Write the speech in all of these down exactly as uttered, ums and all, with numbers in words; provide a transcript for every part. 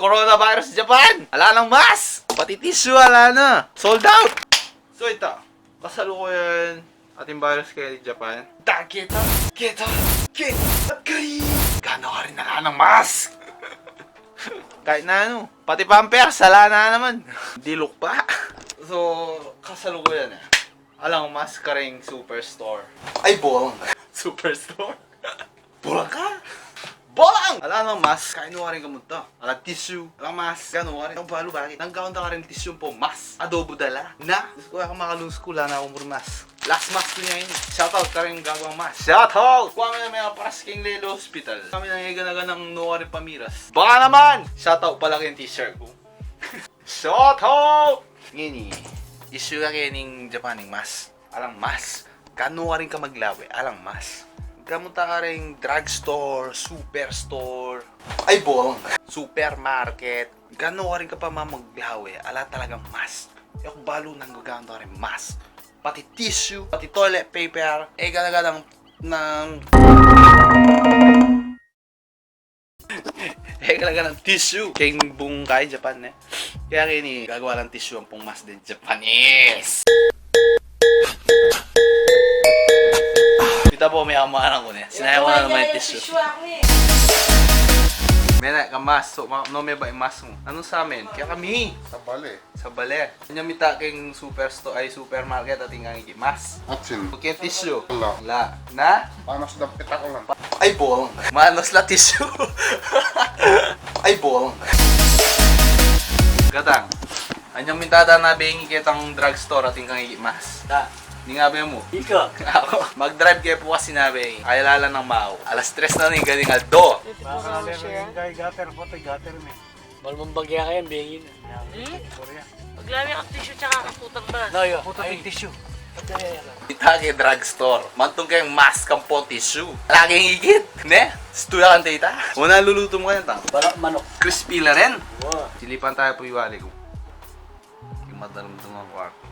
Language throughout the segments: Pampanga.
Coronavirus Japan! Ala nang mask! Pati tissue, ala na! Sold out! So ita, kasalukuyan ating virus kaya di Japan. Da, kita, kita, kita, kari! Gana ka rin ala nang mask! Kahit na ano, pati Pampers, ala na naman. Diluk pa. So, kasalukuyan eh. Alang mask karing superstore. Ay, bolang. Superstore? Bolang ka? Bolang! Ala nang mask, kain wa rin kamunta. Alang tissue, alang mask, gana wa rin. Ang balu bakit? Nang gawan da karing tissue ampong mask. Adobo da la. Na, Diyos ko, ako makalungs ko, ala na akong mask. Last mask ku ne ini. Shout out karing gagawang mask. Shout out! Kua mi na may paras keng Lele Hospital. Kami nang iganaganang no karing pamiras. Baka naman! Shout out pala keng t-shirt ku. Shout out! Ngeni, issue la kening Japan ing mask. Alang mask. Gana wa rin ka maglawe, alang mask. Kamunta karing drugstore, superstore. Ay, bolang. Supermarket. Gana wa rin ka pa mamaglawe, ala talagang mask. E ku balu nang gagamit karing mask. Pati tissue, pati toilet paper, e gana-gana nang E talaga nang tissue. Keng bung kaya Japan, ne? Kaya keni, gagawa lang tissue ampong mask deng Japanese. Kita pu, me amangan ku ne. Sinaya ku na naman ing tissue. Mena ka mask, so, ma-, no, me ba ing mask mu? Nanu sa amin? Kaya kami. Sa bale. Sa bale. Anya mita keng superstore, ay, supermarket atin kang ikit mask. Atsin. Keng tissue. Ala. Ala. Na? Manos da pitak lang. Ay, bolang. Manos la tissue. Ay, bolang. Gatang. Anyang minta da na bengi ketang drugstore atin kang ikit mask. Da. Ninga be mu. Ika. Ako. Mag-drive ke pu kasi na bengi. Ay, lala nang mau. Alas tres na ning galing aldo. Pwede po sa share? Kay gutter po, tay gutter, me. Malumang bagya kayan, bengin. Hmm? Paglawi ang tissue tsaka kaputang ba? No, yo. Kaputang ay, tissue. Kita ke drugstore. Mantung keng mask ampong tissue. Laging ikit, ne? Stuya kan tita. Una luluto mu kayan, tang. Balak manok. Crispy la rin. Wow. Silipan tayo pu ing wali ku. Ing madaramdam a kwarto.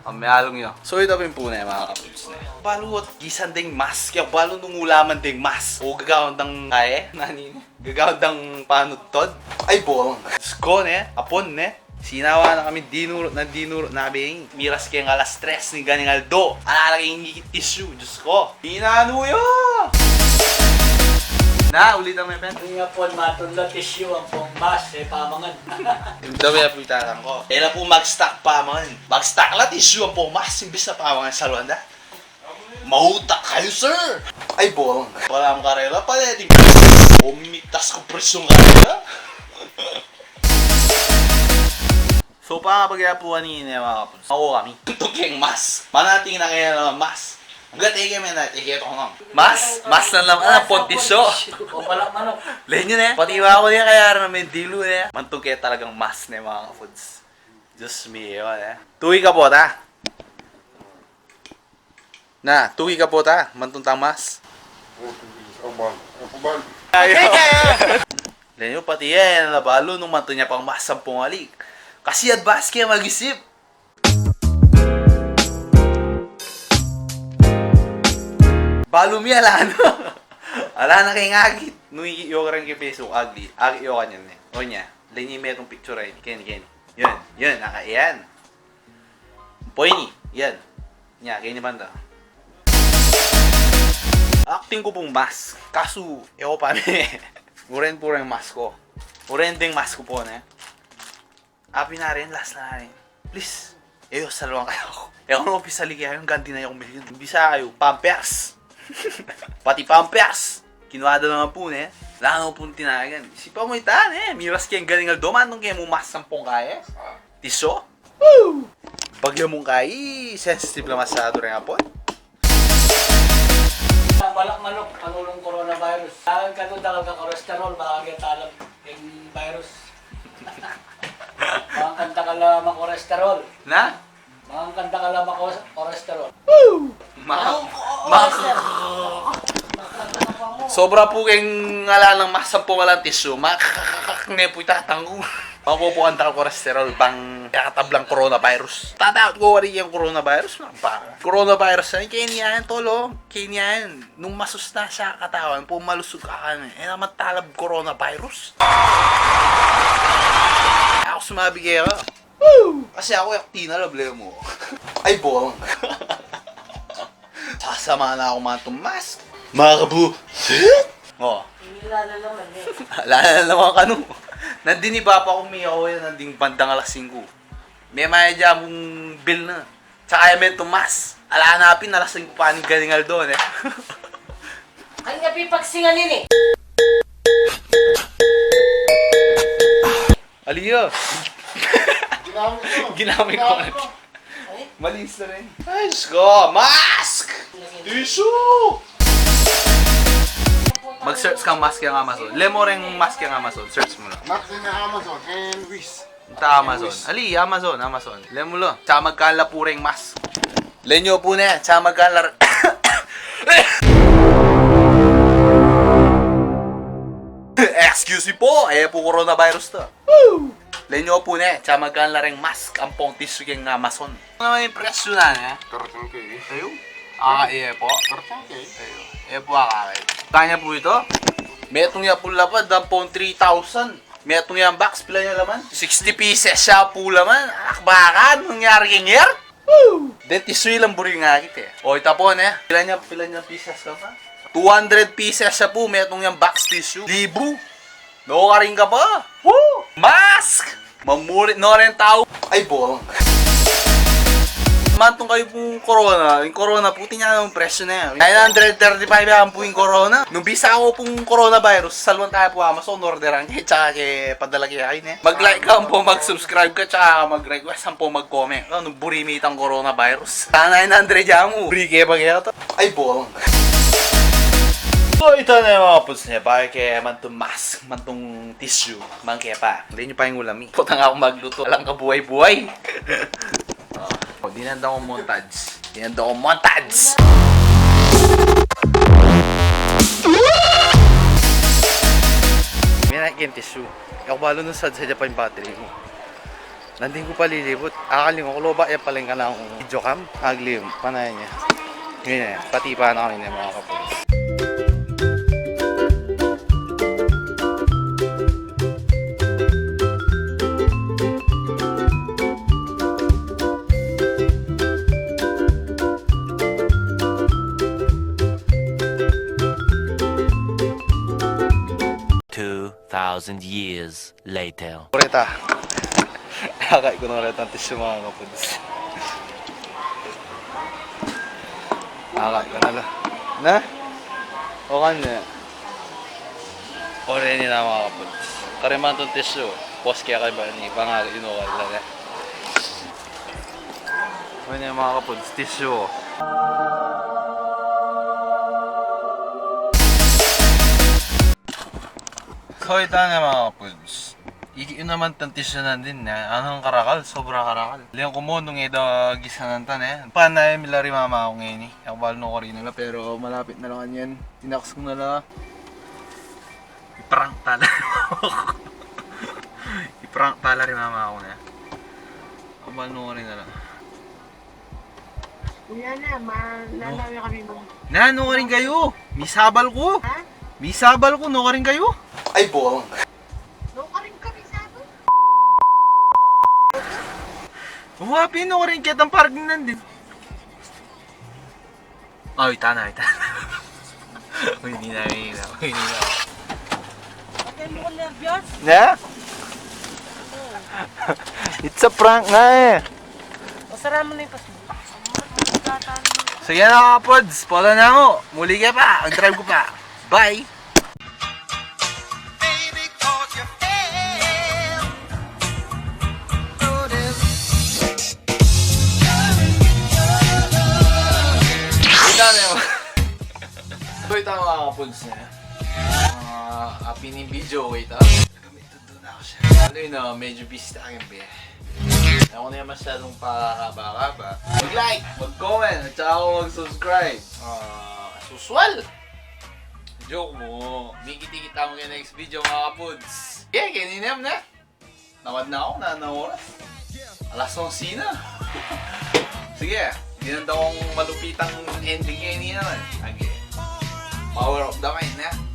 Ang mialong yo. So, ita pu ing pune, mga kaputs, ne. Balu at gisan deng mask. Kaya balu nung ulaman deng mask. O gagawan dang kae. Nanini? Gagawan dang panutod. Ay, bolang. Diyos ko, ne? Apon, ne? Sinawa na kami, dinurut na dinurut na, beng. Miras keng alas tres ning galing aldo. Ala na keng ikit tissue, Diyos ko. Inanu yo! Na, ulit ang mepen. Ing apon, matun la tissue ampong mask, e pamangan. Ing daw ya pitaran ko. E la pu mag-stock pamangan. Mag-stock la tissue ampong mask, imbis na pamangan sa Luanda. Mautak kayu, sir! Ay, bolang. Pala ang karela, pala ating umitas ku presyong karela. So, pa, pag-apuan ni, ne, mga kaputs. Ako kami. Tukeng mask. Manating na kaya naman mask. Ang gatege, men, at iketo ko nang. Mask? Mask na naman. Ah, pontisyo. O, pala, manok. Lenyo, ne? Pati ba ako niya, kaya rin naman dilu, ne? Mantug kaya talagang mask, ne, mga kaputs. Diyos mio, ne? Tuwi ka po, ta? Na, tuwi ka po ta, mantung tang mask. O, tuwi ka, abal. Abal. Ayo. Lenyo, pati yan, nabalu nung mantung ya pang mask ampong ali. Kasi advance kaya mag-isip. Balu mi ala, no? Ala na keng agit. Nung iyo ka rin keng Facebook, agit. Agit yo kanyan, e. O nya, lenyo metung picture ay. Ken, ken. Yun, yun, naka, yan. Pwini, yan. Nya, keni banda. Acting ku pung mask. Kasu, e ku pa mi. Uren pu reng mask ku. Uren deng mask ku pu, ne? Api na rin, last na rin. Please. E yo, saluan kayu ku. E ku no pisali kayu, ganti na yung milyon. Bisa kayu, Pampers. Pati Pampers. Kinuha da naman pu, ne? Lano pung tinagan. Isipan mu ita, ne? Miras keng galing aldo, mantung keng mu mask ampong kae. Tiso? Woo! Bagya mung kai, sensitive la masyadu reng apon. Balak manuk, panulung coronavirus. Tangan ka tu, dakal ka cholesterol, baka kaya talag ing virus. Baka kanta ka la ma-cholesterol. Na? Baka kanta ka la ma-cholesterol. Woo! Ma-, ma-, Sobra pu keng ala nang mask ampong alang tisu. Ma-, ne pu itatang ku. Makukuan ta ka cholesterol bang kakatablang coronavirus. Tatakut ku wari yang coronavirus, na ba? Coronavirus yan, kaya niyan, tolo. Kaya niyan, nung masus na siya katawan, pumalusug ka kan, e naman talab coronavirus. Aku sumabi kaya ka. Woo! Kasi aku, yak tinalab, lemo. Ay, bong. Sasama na aku man itong mask. Mga kabu-, oh. Wala na naman eh. Wala na naman kanu. Nandin i Papa ku, miyaw yan, nandin bandang alas singku. May maya dyan kung bill na. Tsaka yan, may tumas. Ala na pin, alas singku pa ning galingal doon eh. Kanya pipagsinganin eh. Aliya. Ginamit ko. Ginamit ko. Ay. Malis na rin. Ay, Diyos ko. Mask! Tissue! Mag-search kang mask yang Amazon. Lemo ring mask yang Amazon. Search mo lang. Mask in Amazon and Wish. Ta Amazon. Ali, Amazon, Amazon. Lemo lo. Tsaka magkala pu ring mask. Lenyo pu ne. Tsaka magkala. Excuse me po. E pu coronavirus to. Woo! Lenyo pu ne, tsaka magkala ring mask ampong tissue keng Amazon. Ano naman yung presyo na, eh? Thirteen K. Ayo? Ah, iya po. Thirteen K. Ayo. Iya po, ah, kaya. Kanya po ito? Metung ya pu lapad, ampong three thousand. Metung yang box, pila ya laman? Sixty pieces ya pu laman. Anak baka, nangyari keng air? Woo! Deti sui lang buri nga kit e. O, ita po ne. Pila nya, pila nya pieces ka pa? Two hundred pieces ya pu, metung yang box tissue. Libu. No, karing ka pa. Woo! Mask! Mamuri, no rin tau. Ay, bong. Mantung kayu pung corona. Yung corona, puti nya ang presyo na yan. Nine hundred thirty-five yan pu yung corona. Nung bisa ko pung coronavirus, saluan tayo pu Amazon, orderan ke, tsaka ke padala ke akin e. Mag-like ka ampo, mag-subscribe ka, tsaka mag-request ampo, mag-comment. Ano, buri mi itang coronavirus. Sana nine hundred ya mu. Buri ke pa kaya to. Ay, bong. So, ita na yung mga puds ne, baka ke mantung mask, mantung tissue, mang ke pa. Hindi nyo pa yung ulam eh. Putang ako magluto, alang kabuhay-buhay. O, dinanda ko montage. Dinanda ko montage. May na yung tissue. Ako balo nung sad-sad pa yung battery mo. Nandin ku pa lilibut. Akali mo, kuloba, e pala yung kanang video cam. Aglim, panayan niya. Ngayon e, pati pa na kami niya, mga kapatid. Two thousand years later. Oreta. Akay ku na oreta ang tissue, mga kapuds. Akay ku na la. Na? O kanya. Ore ni na, mga kapuds. Kariman tong tissue. Pos kaya kay ba ni pangaga inuwal la na. Ano yan, mga kapuds? Tissue. So, ita na, mga kapuds. Iki naman tang tissue nandin na. Anong karakal? Sobra karakal. Liang kumo nung eda gisanan ta ne. Panay milari mama ako ngayon e. Ako balo no karina la, pero malapit na lang yan. Tinaks ko na la. I-prank tala. I-prank tala ri mama ako na. Abal no rin na lang. Wala na, ma-, lalaw na kami mo. Na, no ka rin kayo? Misabal ko. Ha? Misabal ko, no ka rin kayo? Ay, bong. No ka rin kami sabal? Uwapi, no ka rin kitang parking nandin. Ay, tana, ay, tana. Uy, di na, di na, uy, di na. Pati mo ko nervyos? Ne? It's a prank nga e. O, sara mo na yung pas-, sige na, mga kapuds. Pala na mo. Muli ka pa. Ang drive ko pa. Bye. Ita na yung, so, ita, mga kapuds ne. Ah, api ni video, ita. Ano yun, ah, medyo busy tayo, be. Ako na yung masyadong pakakaba-kaba. Mag-like, mag-comment, at saka ako mag-subscribe. Ah, as usual. Joke mo. Mikit-ikit tayo kay next video, mga kapuds. Okay, kanina na. Nawad na aku, nanung oras? Alas onse na. Sige, ginanda kung malupitang ending kanina naman. Sige. Power of the mind, ya.